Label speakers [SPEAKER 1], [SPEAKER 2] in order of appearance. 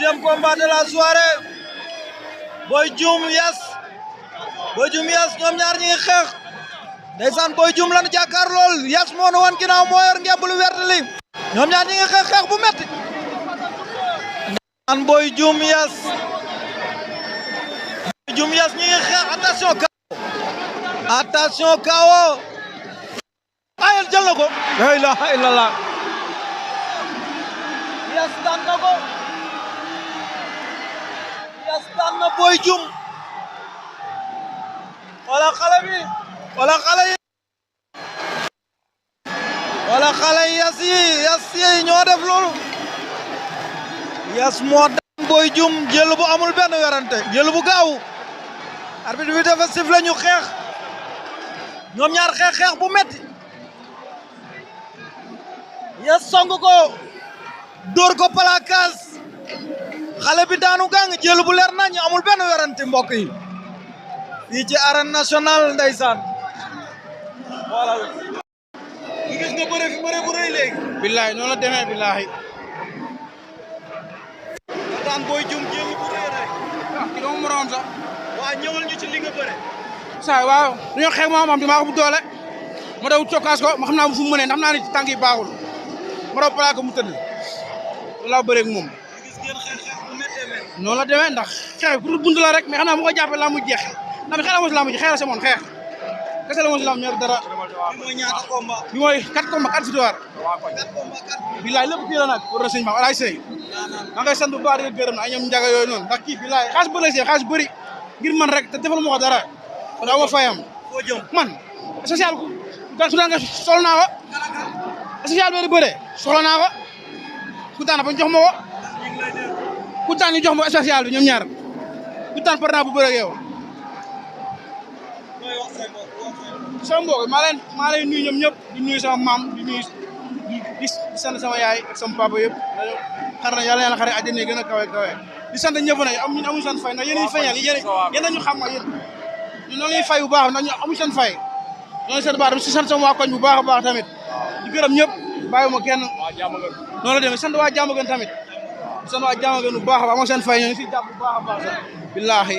[SPEAKER 1] Deuxième combat de la soirée. Boy Dioum Yass. Boy Dioum Yass ñoom ñaar ñi ngi xeex. Ndeysaan Boy Dioum lañu jàkkaar lool Yass moo nu wan ginnaaw moo yor ngemb lu wert li. ñoom ñaar ñi ngi xeex xeex bu metti. Ndeysaan Boy Dioum Yass. Boy Dioum Yass ñi ngi xeex attention KO. Attention KO. ayel jël na ko. la ilaha illallah. Yass daan na ko. Yass daan na Boy Dioum. wala xale bi. wala xale yi. wala xale yi Yass yi ñoo def loolu. Yass moo daan Boy Dioum jël bu amul benn werante jël bu gaaw. arbitre bi dafa sifflé ñu xeex. ñoom ñaar xeex bu metti. Yass song ko dóor ko plaquage xale bi daanu gang jël bu leer nañ amul benn werante mbokk yi fii ci arène nationale ndeysaan voilà ñu gis nga bëre fi bëre bu rëy léegi
[SPEAKER 2] billahi noonu la demee billahi
[SPEAKER 1] nga daan Boy Dioum jël bu rëy rek
[SPEAKER 2] ki dama moroom sax
[SPEAKER 1] waa ñëwal ñu ci li nga bëre
[SPEAKER 2] saa waaw dañoo xeex moo am maa ko bu doole ma daw cokkaas ko ma xam naa fu mu mënee ndax xam naa ni ci tànk yi baaxul ma daw plaqué mu tëdd loolu laa bëree ak moom noonu la demee ndax xeex pour bunt la rek mais xam naa bu ko jàppee laa mu jeex ndax xeex la mos laa mu jeex xeex la semoon xeex kese la mos laa mu ñor dara
[SPEAKER 1] bi mooy ñaata combat
[SPEAKER 2] bi mooy 4 combats 4 victoire bilaay lépp kii la nag war na sëñ ma alaay sëy maa ngay sant bu baax di gërëm na ay ñoom njaga yooyu noonu ndax kii bilaay xaalis bëri see xaalis bëri ngir man rek te defal ma ko dara kon aw ma fayam
[SPEAKER 1] foo jëm
[SPEAKER 2] man social ku daan nga sol naa ko social bi bëre soxla naa ko ku daan ba ñu jox ma ko ku daan ñu jox ma social bi ñoom ñaar ku daan par naa bu bëre ak yow sama mbokk maa leen nuyu ñoom ñëpp di nuyu sama maam di nuyu di sant sama yaay ak sama papa yëpp xar na yàlla xare àjjana gën a kawe di sant ñëpp nag ñun amuñu seen fay ndax yéen ñu feeñal yéen ñu xam nga yéen ñu noonu ñuy fay bu baax ndax ñu amuñu seen fay noonu seen baax dama si sant sama waa koñ bu baax a baax tamit di gërëm ñëpp bàyyiwuma kenn noonu la demee sant waa Diamaguène tamit sant waa Diamaguène bu baax a baax amuñu seen fay ñoo ngi si jàpp bu baax a baax sax billaahi